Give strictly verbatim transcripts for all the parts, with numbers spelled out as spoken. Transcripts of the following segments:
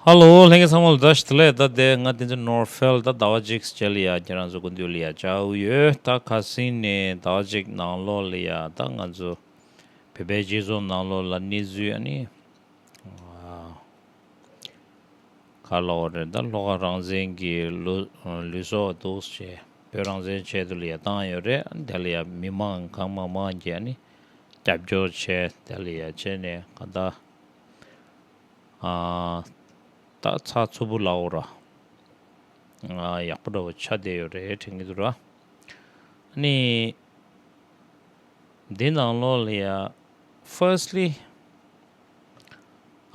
ཧ་ལོ། ལྷན་རྒྱས་ཚང་མ་ལ་བཀྲ་ཤིས་བདེ་ལེགས། ད་དེ་ང་དེ་ཚོ་ནོར་ཧྥེལ་ད་ཟླ་བ་གཅིག་རྗེས་ལ་ཡ་ཁྱེད་རང་ཚོ་སྐུ་མདུན་ལ་ཡ་བཅར་ཡོད། ད་ཁ་སང་ནས་ཟླ་བ་གཅིག་ནང་ལོགས་ལ་ཡ་ད་ང་ཚོ་བོད་པའི་སྤྱི་ཚོགས་ནང་ལོགས་ལ་གནས་ཚུལ་ཨ་ནི་ཨ་ག་ལབ་དགོས་རེད། ད་ལྷོ་ཁ་རང་བཙན་གྱི་ལུ་ལུས་སྲོག་འདུག་བྱས་བོད་རང་བཙན་ཆེད་དུ་ལ་ཡ་བཏང་ཡོད་རེད། དེ་ལ་ཡ་མི་མང་གང་མང་མང་གིས་ཨ་ནི་རྒྱབ་སྐྱོར་བྱས། དེ་ལ་ཡ་བྱས་ནས་གང་ལྟར་ཨ་ད་ཚགས་ཚུད་པོ་ལབ་དགོས་ར། ཨ་ཡག་པོ་འདྲ་བོ་ཆགས་བསྡད་ཡོད་རེད་དྲན་གྱི་འདུག་ར། ཨ་ནི་འདི་ནང་ལོགས་ལ་ཡ་firstly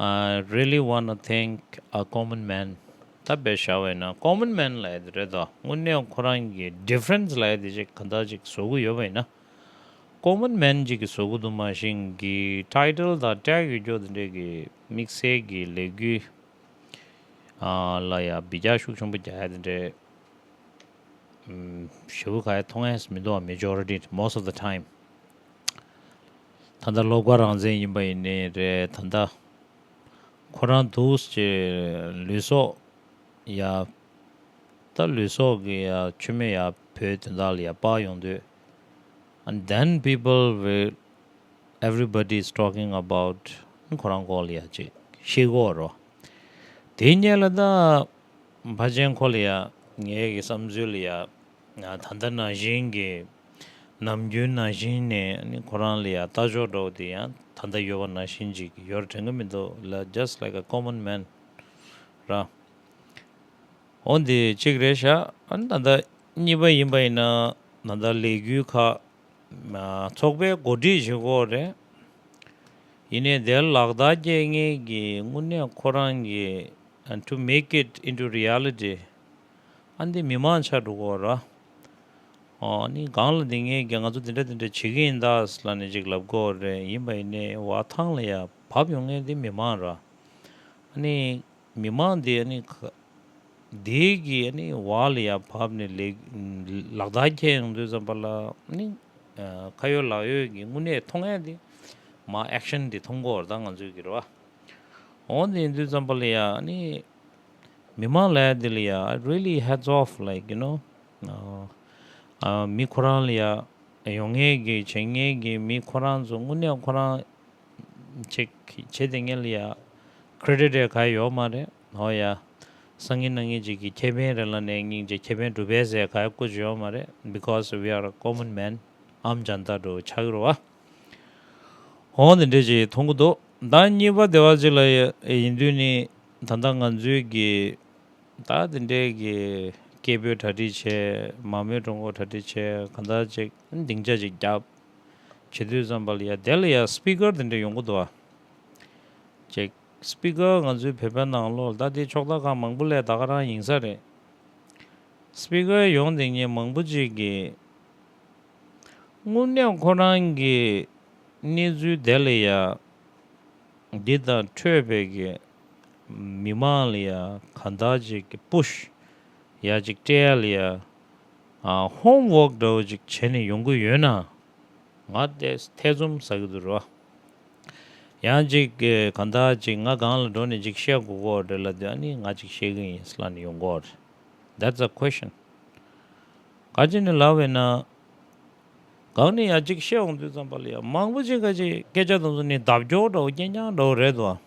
I really wanna thank a common man. ད་དཔེ་བཞག་པ་ཡིན་ན་common man་ལབ་ཡ་དེ་རེད་དོ། དངོས་གནས་ཁོ་རང་གི་difference་ལབ་ཡ་དེ་ཅིག་གང་ལྟར་ཅིག་བཟོ་གི་ཡོད་པ་ཡིན་ན། common man་ཅིག་གི་བཟོ་གི་འདུག་མ་གཞི་གི་title་དང་tag་ཡོད་ཀྱོག་དེ་འདྲས་ཀྱི་དམིགས་བསལ་གྱི་ལས་འགུལ་ཨ་ལ་ཡ་འབུད་རྒྱག་ཤུགས་ཆེན་པོ་རྒྱག་ཡ་དེ་འདྲས་ཨམ་ཞེ་པོ་ག་ཡ་མཐོང་ཡ་མི་འདུག་བ། Majority, most of the time. ད་ལྟ་བློ་དགའ་རང་བཙན་ཡིན་པ་ཡིན་ནའི་རེད། ད་ལྟ་ཁོ་རང་འདུག་སེ་ལུས་སྲོག་ཡ་ད་ལུས་སྲོག་གི་ཡ་མཆོད་མེ་ཡ་བོད་དོན་དག་ལ་ཡ་སྤར་ཡོང་དུས། And then people will, everybody is talking about ཁོ་རང་སྐོར་ལ་ཡ་ཅིག་ཤེས་གོ་རོ། དེ་སྔོན་ལ་ད་ཕལ་ཆེར་ཁོ་ལ་ཡ་ངའི་གི་བསམ་ཚུལ་ལ་ཡ་ད་ལྟ་ནང་བཞིན་གྱི་ནམ་རྒྱུན་ནང་བཞིན་ནས་ནི་ཁོ་རང་ལ་ཡ་ལྟ་ཕྱོགས་འདྲ་བོ་དེ་ཡང་ད་ལྟ་ཡོད་པ་ནང་བཞིན་ཅིག་ཡོད་དྲན་གི་མི་འདུག་ལ། Just like a common man ར། འོ་འདི་གཅིག་རེད་ཤག་ཨ་ནི་ད་ལྟ་གཉིས་པ་ཡིན་པ་ཡིན་ན་ད་ལྟ་ལས་འགུལ་ཁག་མ་ཚོགས་པའི་གོ་སྒྲིག་བྱེད་དགོས་རེད། ཡིན་ནའི་དེར་ལག་བསྟར་སྐྱེལ་མཁན་གྱི་དངོས་གནས་ཁོ་རང་གི་to make it into reality ཨ་འདི་མི་མང་ཆགས་འགྲོ་གི་ཡོད་ར། ཨོ་ནི་གང་ལ་འདི་ངས་ཀྱི་ང་ཚོ་འདི་འདྲ་འདི་འདྲ་བྱེད་ཀྱི་ཡིན་ད་ལབ་ནས་ཅིག་ལབ་དགོས་རེད། ཡིན་པ་ཡིན་ནའི་བ་ཐང་ལ་ཡ་བབས་ཡོང་མཁན་འདི་མི་མང་ར། ཨ་ནི་མི་མང་འདི་ཨ་ནི་ཁ་འདི་གི་ཨ་ནི་བ་ལ་ཡ་བབས་ནས་ལས་ལག་བསྟར་འཁྱེར་ཡོང་དུས་ཙམ་པ་ལ་ཨ་ནི་ཁ་ཡོད་ལག་ཡོད་ཀྱི་དངོས་གནས་མཐོང་ཡ་འདི་མ་action་འདི་མཐོང་གི་ཡོད་རེད་ད་ང་ཚོའི་གི་རེད་བ། འོ་འདི་ཡིན་དུས་ཙམ་པ་ལ་ཡ་ཨ་ནི་མི་མང་ལ་ཡ་འདི་ལ་ཡ་I really hats off, like, you know, ཨ་ཨ་མི་ཁོ་རང་ལ་ཡ་ཡོང་མཁན་གྱི་བྱེད་མཁན་གྱི་མི་ཁོ་རང་ཚོ་དངོས་གནས་ཁོ་རང་ཅིག་བྱེད་དེ་ངེད་ལ་ཡ་credit་རེ་ག་ཡོད་མ་རེད། འོ་ཡ་སང་ཉིན་གནངས་ཉིན་ཅིག་གི་ཁེ་ཕན་རེ་ལ་ནས་སྙིང་རྗེ་ཁེ་ཕན་སྒྲུབ་པའི་ཟས་ག་ཡ་བཀོད་ཅིག་ཡོད་མ་རེད། Because we are a common man, ཨམ་ཅན་ད་འགྲོ་ཆགས་ཡོད་རེད་བ། འོ་འདི་འདྲས་ཅིག་མཐོང་གི་འདུག་ད་གཉིས་པ་དེ་བ་ཅིག་ལ་ཡིན་དུས་ནི་ད་ལྟ་ང་ཚོའི་གི་ད་དེ་འདྲས་ཀྱི་སྐད་འབོད་གྲ་སྒྲིག་བྱས། མང་མོས་ཀྲུང་གོ་གྲ་སྒྲིག་བྱས། གང་ལྟར་ཅིག་སྡིངས་ཆ་ཅིག་བརྒྱབ་བྱེད་དུས་ཙམ་པ་ལ་ཡ་དེ་ལ་ཡ་སྤི་ཀར་དེ་འདྲས་ཡོང་གི་འདུག་བ། ཅིག་སྤི་ཀར་ང་ཚོའི་བོད་པའི་ནང་ལོགས་ད་དེ་ཕྱོགས་མཐའ་ཁག་མང་པོ་ལས་ད་ག་རང་ཡིན་ས་རེད། སྤི་ཀར་ཡོང་དེ་ངས་མང་པོ་ཅིག་གི་དངོས་གནས་ཁོ་རང་གི་གནས་ཚུལ་དེ་ལ་ཡ་འདི་དང་འཕྲོས་པའི་གི་མི་མང་ལ་ཡ་གང་ལྟར་ཅིག་གི་push་ཡ་ཅིག་སྤྲད་ཡ་ལ་ཡ་ཨ་homework་འདྲ་བོ་ཅིག་བྱས་ནས་ཡོང་གི་ཡོད་ན་ང་དེ་ཐེ་ཚོམ་ཟ་གི་འདུག་རོ། ཡང་ཅིག་གི་གང་ལྟར་ཅིག་ང་སྒང་ལ་འགྲོ་ནས་ཅིག་བཤད་དགོས་ཀྱི་རེད་ལབ་དུས་ཨ་ནི་ང་ཅིག་བཤད་གི་ཡིན་ལབ་ནས་ཡོང་གི་རེད། That's a question. ག་ཅི་ནས་ལབ་པས་ན། གང་ནས་ཡ་གཅིག་བཤད་འོང་དུས་ཙམ་པ་ལ་ཡ་མང་པོ་ཅིག་ག་ཅིག་སྐད་ཆ་དེ་ཚོ་ནི་ལྡབ་སྐྱོར་འདྲ་བོ་རྐྱང་རྐྱང་འདྲ་བོ་རེད་དོ།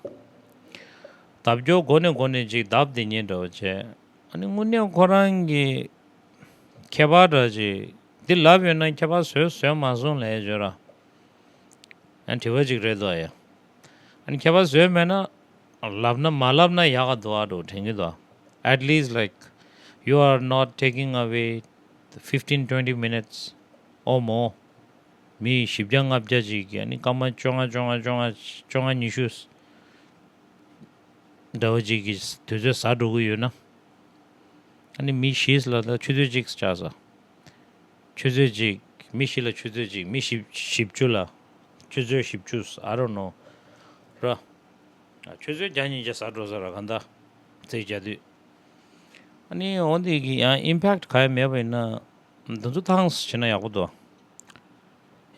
ལྡབ་སྐྱོར་མགོ་ནས་མགོ་ནས་ཅིག་ལྡབ་དེ་ཉིད་འདྲ་བོ་བྱས། ཨ་ནི་དངོས་གནས་ཁོ་རང་གི་ཁྱད་པར་འདྲ་ཅིག་འདི་ལབ་ཡོད་ན་ཁྱད་པར་བཟོས་བཟོས་མ་སོང་ལབ་བརྗོད་ར། ཨ་ནི་དྲི་བ་ཅིག་རེད་དོ་ཡ། ཨ་ནི་ཁྱད་པར་བཟོས་མེད་ན། ལབ་ན་མ་ལབ་ན་ཡག་ག་འདུག་ཨ་འགྲོ་དྲན་གྱི་འདུག At least, like, you are not taking away the fifteen twenty minutes or more. མི་བཞི་བརྒྱ་ལྔ་བརྒྱ་ཅིག་གིས་ཨ་ནི་སྐར་མ་བཅོ་ལྔ་བཅོ་ལྔ་བཅོ་ལྔ་བཅོ་ལྔ་ཉི་ཤུ་འདྲ་བོ་ཅིག་གི་དུས་ཚོད་ཟ་འགྲོ་གི་ཡོད་ན། ཨ་ནི་མི་བཞི་ལ་ད་ཆུ་ཚོད་གཅིག་ཆགས་ས། ཆུ་ཚོད་གཅིག་མི་བཞི་ལ་ཆུ་ཚོད་གཅིག་མི་བཞི་བཞི་བཅུ་ལ་ཆུ་ཚོད་བཞི་བཅུ། I don't know ར། ཆུ་ཚོད་བརྒྱ་ཉིས་བརྒྱ་ཟ་འགྲོ་ས་ར་གང་ལྟར་རྩིས་རྒྱག་དུས། ཨ་ནི་འོ་འདི་གི་ཡང་impact་ག་ཡང་མེད་པ་ཡིན་ན་འདི་ཚོ་ཐང་བྱས་ན་ཡག་པོ་འདུག་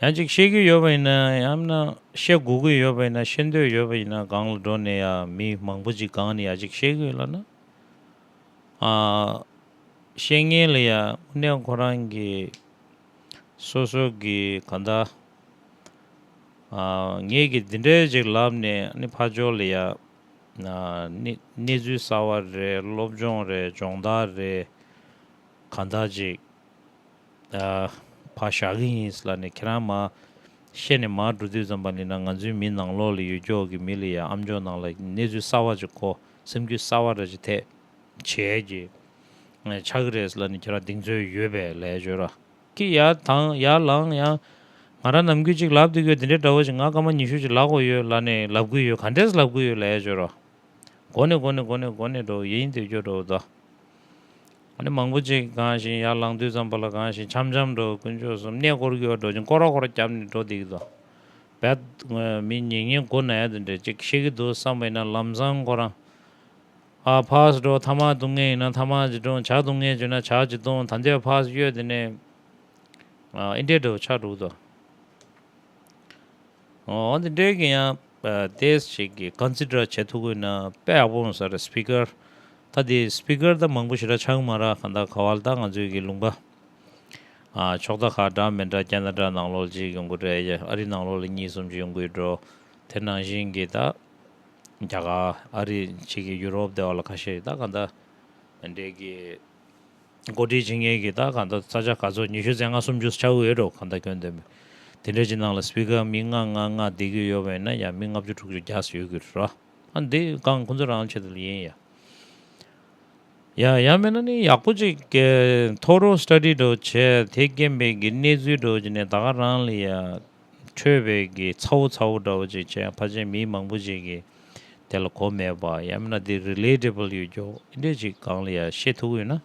ཡང་ཅིག་བཤད་ཀྱི་ཡོད་པ་ཡིན་ན། ཡང་ན་བཤད་དགོས་ཀྱི་ཡོད་པ་ཡིན་ན། བཤད་འདོད་ཡོད་པ་ཡིན་ན། སྒང་ལ་འགྲོ་ནས་ཡ་མི་མང་པོ་ཅིག་སྒང་ནས་ཡ་ཅིག་བཤད་ཀྱི་ཡོད་ལབ་ན། ཨ། བཤད་མཁན་ལ་ཡ་དངོས་གནས་ཁོ་རང་གི་སོ་སོ་གི་གང་ལྟར། ཨ། ངས་ཀྱི་འདི་འདྲའི་ཅིག་ལབ་ནས་ནི་ཕར་ཕྱོགས་ལ་ཡ། ཨ། གནས་གནས་ཚུལ་གསར་བ་རེད། སློབ་སྦྱོང་རེད། སྦྱོང་བརྡར་རེད། གང་ལྟར་ཅིག་ཨ། ཕར་བཞག་གི་ཡིན་ལབ་ནས་ཁྱེད་རང་མར་བཤད་ནས་མར་འགྲོ་དུས་ཙམ་པ་ལ་ན། ང་ཚོའི་མི་ནང་ལོགས་ལ་ཡོད་ཀྱོག་གི་མི་ལ་ཡ་ཨ་མཆོག་ནང་ལ་གནས་ཚུལ་གསར་བ་ཅིག་གོ། སེམས་འགུལ་གསར་བ་རེ་ཅིག་ཐེབས་བྱས་ཀྱི་ཆགས་ཀྱི་རེད་ལབ་ནས་ཁྱེད་རང་གདེང་ཚོད་ཡོད་པས་ལབ་ཡ་ཅིག་ཡོད་ར། ཁྱེད་ཡར་དང་ཡར་ལངས། ཡང་ང་རང་ནམ་རྒྱུན་ཅིག་ལབ་བསྡད་ཀྱི་ཡོད། དེ་འདྲའི་འདྲ་བོ་ཅིག་ང་སྐར་མ་ཉི་ཤུ་ཅིག་ལབ་དགོས་ཡོད་ལབ་ནས་ལབ་ཀྱི་ཡོད། ག་འདྲས་ལབ་ཀྱི་ཡོད་ལབ་ཡ་ཅིག་ཡོད་ར། འགོ་ནས་འགོ་ནས་འགོ་ནས་འགོ་ནས་འགྲོ་ཡིན་དུས་སྐྱོ་འགྲོ་ད། ཨ་ནི་མང་པོ་ཅིག་གང་ཞིག་ཡར་ལངས་དུས་ཙམ་པ་ལ་གང་ཞིག་འཆམ་འཆམ་འགྲོ། དཀོན་མཆོག་གསུམ་གནས་སྐོར་གྱི་འགྲོ་ཅིང་སྐོར་ར་སྐོར་ར་རྒྱབ་ནས་འགྲོ་བསྡད་ཀྱི་འདུག་བད་མི་ཉན་ཉན་སྒོ་ན་ཡ་དེ་འདྲ་ཅིག་བཤད་ཀྱི་འདུག་བསམ་པ་ཡིན་ན། ལམ་སང་ཁོ་རང་ཨ་ཕགས་འགྲོ། ཐ་མག་བརྡུང་མཁན་ཡིན་ན་ཐ་མག་ཅིག་བརྡུང་། ཇ་བརྡུང་མཁན་བྱུང་ན་ཇ་ཅིག་བརྡུང་། ད་ལྟའི་ཕགས་གཡོས་དེ་ནས་ཨ་ཨིན་འདྲའི་འགྲོ་ཆགས་འགྲོ་གི་འདུག་འོ་འདི་འདྲའི་གི་ཡང་ཨ་ཏེས་ཞིག་གི་ཀོན་སི་ཌར་བྱེད་ཐུབ་ཀྱི་ཡོད་ན་དཔེ་ཡག་པོ་ཡོང་ས་རེད། སི་པི་ཀར་ད་དེ་སི་པི་ཀར་ད་མང་པོ་ཞེ་དྲག་ཆགས་ཀྱི་མ་རེད། གང་ལྟར་ག་བ་ལ་ད་ང་ཚོའི་གི་ལུང་པ་ཨ་ཕྱོགས་མཐའ་ཁག་འདྲ་མི་འདྲ་ཁེ་ན་ཌ་ནང་ལོགས་ཅིག་ཡོང་གི་རེད། ཨ་རི་ནང་ལོགས་ལ་གཉིས་གསུམ་ཅིག་ཡོང་གི་ཡོད་འགྲོ། དེ་ནང་བཞིན་གི་ད་རྒྱ་གར་ཨ་རི་ཅིག་གི་ཡུ་རོབ་དེ་བ་ལ་ཁ་ཤས་ད་གང་ལྟར་འདི་འདྲའི་གི་འགོ་ཁྲིད་བྱེད་མཁན་གྱི་ད་གང་ལྟར་ས་ཆ་ག་ཚོད་ཉི་ཤུ་རྩ་ལྔ་སུམ་ཅུ་ཆགས་ཀྱི་ཡོད་འགྲོ། གང་ལྟར་སྐྱོན་ལྡན་པའི་དེ་འདྲ་ཅིག་ནང་ལ་སི་པི་ཀར་མི་ལྔ་ལྔ་ལྔ་བསྡད་ཀྱི་ཡོད་པ་ཡིན་ན་ཡང་མི་ལྔ་བཅུ་དྲུག་ཅུ་བརྒྱ་ཙམ་ཡོད་ཀྱི་རེད། ཨ་འདི་གང་ཁོ་ཚོ་རང་ཆེད་དུ་ཡིན་ཡ། ཡ་ཡང་མིན་ན་ནི་ཡག་པོ་ཅིག་གི་ཐོ་རོ་སི་ཊ་ཌི་འགྲོ་བྱས། དེ་སྐྱེན་པའི་གི་གནས་ཚུལ་འགྲོ་བྱས་ནས་ད་ག་རང་ལ་ཡ་འཕྲོད་པའི་གི་ཚ་བོ་ཚ་བོ་འདྲ་བོ་ཅིག་བྱས། ཕལ་ཆེར་མི་མང་པོ་ཅིག་གི་དེ་ལ་གོ་མེད་པ། ཡང་མིན་ན་དེ་རི་ལེ་ཊེ་བལ་ཡོད་ཀྱོག་འདི་འདྲས་ཅིག་སྒང་ལ་ཡ་བཤད་ཐུབ་ཀྱི་ཡོད་ན་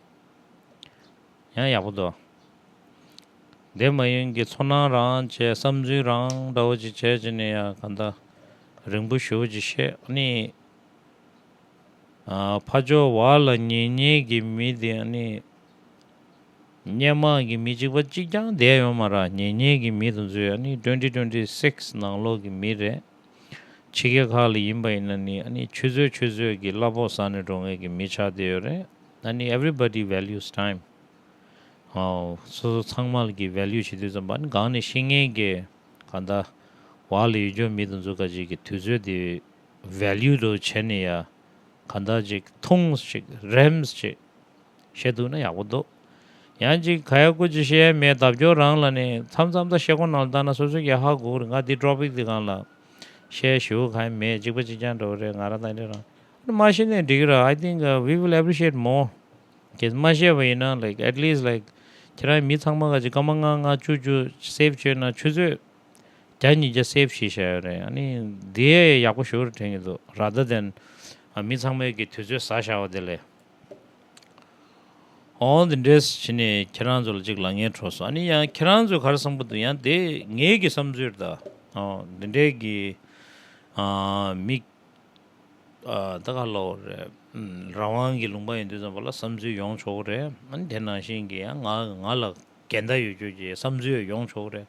ཡང་ཡག་པོ་འདུག་དེ་མ་ཡིན་གྱི་ཚོར་སྣང་རང་བྱས། བསམ་ཚུལ་རང་འདྲ་བོ་ཅིག་བྱས་བྱས་ནས་ཡང་གང་ལྟར་རིང་པོ་ཞེ་པོ་ཅིག་བཤད། ཨ་ནི་ཨ་ཕར་ཕྱོགས་བར་ལ་ཉན་ཉན་གྱི་མི་དེ་ཨ་ནི་སྔོན་མ་གི་མི་གཅིག་པ་གཅིག་རྐྱང་བསྡད་ཡོད་མ་རེད། ཉན་ཉན་གྱི་མི་དེ་ཚོ་ཨ་ནི་twenty twenty six ནང་ལོགས་ཀྱི་མི་རེད། ཕྱི་རྒྱལ་ཁག་ལ་ཡིན་པ་ཡིན་ན་ནི་ཨ་ནི་ཆུ་ཚོད་ཆུ་ཚོད་ཀྱི་གླ་ཕོགས་ཟ་ནས་འགྲོ་མཁན་གྱི་མི་ཆགས་བསྡད་ཡོད་རེད། ཨ་ནི་everybody values time. ཨོ། སོ་སོ་ཚང་མ་ལ་གི་ཝེ་ལུ་བྱེད་དུས་ཙམ་པ་ནི་སྒང་ནས་ཤེས་མཁན་གྱི་གང་ལྟར་བར་ལ་ཡོད་ཀྱོག་མི་དེ་ཚོ་ག་ཅིག་གི་དུས་ཚོད་དེ་ཝེ་ལུ་འདྲ་བྱས་ནས་ཡ་གང་ལྟར་ཅིག་ཐུང་ཞིག་རེམ་ཞིག་བཤད་ཐུབ་ན་ཡག་པོ་འདུག་ཡང་ཅིག་ག་ཡ་སྐུ་ཅིག་བཤད་ཡ་མེད། ལྡབ་སྐྱོར་རང་ལ་ནི་མཚམས་མཚམས་ད་བཤད་སྒོ་ནང་ལ་བཏང་ན་སོ་སོ་གི་ཧ་གོ་གི་རེད། ང་འདི་ཊོ་པིག་འདི་སྒང་ལ་བཤད་ཞུ་ག་ཡ་མེད། གཅིག་པ་གཅིག་རྐྱང་འདྲ་བོ་རེད། ང་རང་ད་འདྲ་རང་མ་བཤད་ནས་འགྲིག་གི་རེད། I think uh, we will appreciate more. གལ་མ་བཤད་པ་ཡིན་ན་like at least like ཁྱེད་རང་མི་ཚང་མ་ག་ཅིག་སྐར་མ་ལྔ་ལྔ་བཅུ་བཅུ་སེབ་བྱས་ན་ཆུ་ཚོད་བརྒྱ་ཉིས་བརྒྱ་སེབ་བྱས་བཞག་ཡོད་རེད། ཨ་ནི་དེ་ཡག་པོ་ཞེ་པོ་དྲན་གྱི་འདུག rather than ཨ་མི་ཚང་མའི་གི་དུས་ཚོད་ཟ་བཞག་པ་དེ་ལས། འོ་འདི་འདྲས་བྱས་ནས་ཁྱེད་རང་ཚོ་ལ་ཅིག་ལབ་སྙིང་བྲོ་སོང་། ཨ་ནི་ཡང་ཁྱེད་རང་ཚོས་ག་རེ་བསམ་གྱི་འདུག་ཡང་དེ་ངའི་གི་བསམ་ཚུལ་རེད་ད། འོ་འདི་འདྲས་གི་ཨ་མི་ཨ་ད་ག་ལོ་རེད། ཨམ། རང་དབང་གི་ལུང་པ་ཡིན་དུས་ཙམ་པ་ལ་བསམ་ཚུལ་ཡོང་ཆོག་གི་རེད། ཨ་ནི་དེ་ནང་བཞིན་གྱི་ཡང་ང་ང་ལ་འགལ་ཟླ་ཡོད་རྒྱུ་གི་བསམ་ཚུལ་ཡོང་ཆོག་གི་རེད།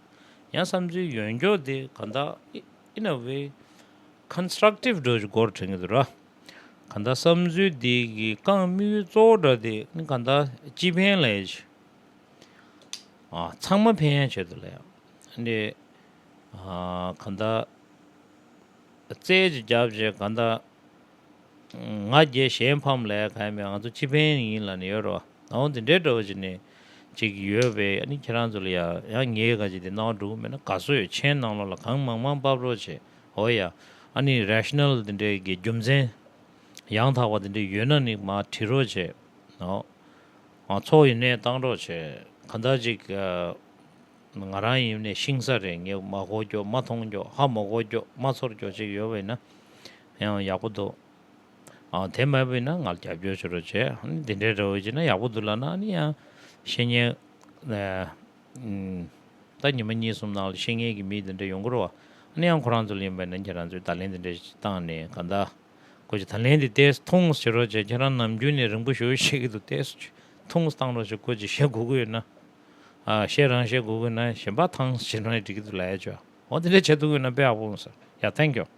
ཡང་བསམ་ཚུལ་ཡོང་རྒྱུ་དེ་གང་ལྟར་in a way constructive འགྲོ་རྒྱུ་སྐོར་དྲན་གྱི་འདུག་ར། གང་ལྟར་བསམ་ཚུལ་འདི་གི་རྐང་དམིགས་ཡུལ་གཙོ་བོ་འདྲ་དེ་ནི་གང་ལྟར་སྤྱི་ཕན་ལ་ཡ་ཅིག་ཨ་ཚང་མ་ཕན་ཡ་ཆེད་དུ་ལ་ཡ། འདི་ཨ་གང་ལྟར་རྩལ་ཅིག་རྒྱབ་བྱས་གང་ལྟར་ང་རྒྱལ་གཞན་ཕམ་ལ་ཡ་གང་ཡང་མེད། ང་ཚོ་སྤྱི་ཕན་ཡིན་ལབ་ནས་ཡོད་རོ། ཨོ་འདི་འདྲའི་འདྲ་བོ་ཅིག་ནས་ཅིག་ཡོད་པས། ཨ་ནི་ཁྱེད་རང་ཚོ་ལ་ཡ་ཡང་ངས་ག་ཅིག་དེ་སྣང་བ་འགྲོ་གི་མེད་ན་དགའ་བསུ་ཡོད། མཆན་ནང་ལོགས་ལ་གང་མང་མང་ཕབ་རོགས་བྱེད། ཨོ་ཡ། ཨ་ནི་རེ་ཤ་ནལ་འདི་འདྲའི་གི་རྒྱུ་མཚན་ཡང་དག་པ་འདི་འདྲ་ཡོད་ན་ནི་མར་བྲིས་རོགས་བྱེད། ཨོ། ཨ་ཚོགས་ཡིན་ནའི་བཏང་རོགས་བྱེད། གང་ལྟར་ཅིག་ཨ་ང་རང་ཡིན་ནའི་ཤེས་ས་རེད། ངས་མ་གོ་རྒྱུ་མ་མཐོང་རྒྱུ་ཧ་མ་གོ་རྒྱུ་མ་ཚོར་རྒྱུ་ཅིག་ཡོད་པ་ཡིན་ན་ཡང་ཡག་པོ་འདུག་ཨ་དེ་མེད་པ་ཡིན་ན་ང་ལ་རྒྱབ་སྐྱོར་བྱེད་རོགས་བྱེད། ཨ་ནི་འདི་འདྲའི་འདྲ་བོ་བྱས་ན་ཡག་པོ་འདུག་ལབ་ན་ཨ་ནི་ཡང་བཤད་མཁན་ཨ་ཨུམ། ད་ཉི་མ་གཉིས་གསུམ་ནང་ལ་ཤེས་མཁན་གྱི་མི་དེ་འདྲ་ཡོང་གི་རེད་བ། ཨ་ནི་ཡང་ཁོ་རང་ཚོ་ལ་ཡིན་པ་ན་ཁྱེད་རང་ཚོས་བརྡ་ལན་དེ་འདྲ་ཞིག་བཏང་ནས་གང་ལྟར་ཁོ་ཚོས་བརྡ་ལན་དེ་ཏོག་ཙམ་ཐུང་ངུ་བྱེད་རོགས་བྱས། ཁྱེད་རང་ནམ་རྒྱུན་ནས་རིང་པོ་ཞེ་པོ་བཤད་ཀྱི་འདུག་ཏོག་ཙམ་ཐུང་ངུ་བཏང་རོགས་བྱས། ཁོ་ཚོས་བཤད་དགོས་ཀྱི་ཡོད་ན། ཨ་བཤད་རང་བཤད་དགོས་དགོས་ན་གཞན་པ་ཐང་བྱེད་རང་འགྲིག་གི་འདུག་ལབ་ཡ་ཅོ། འོ་དེ་འདྲ་བྱེད་ཐུབ་དགོས་ན་དཔེ་ཡག་པོ་ཡོང་ས། ཡ། Thank you།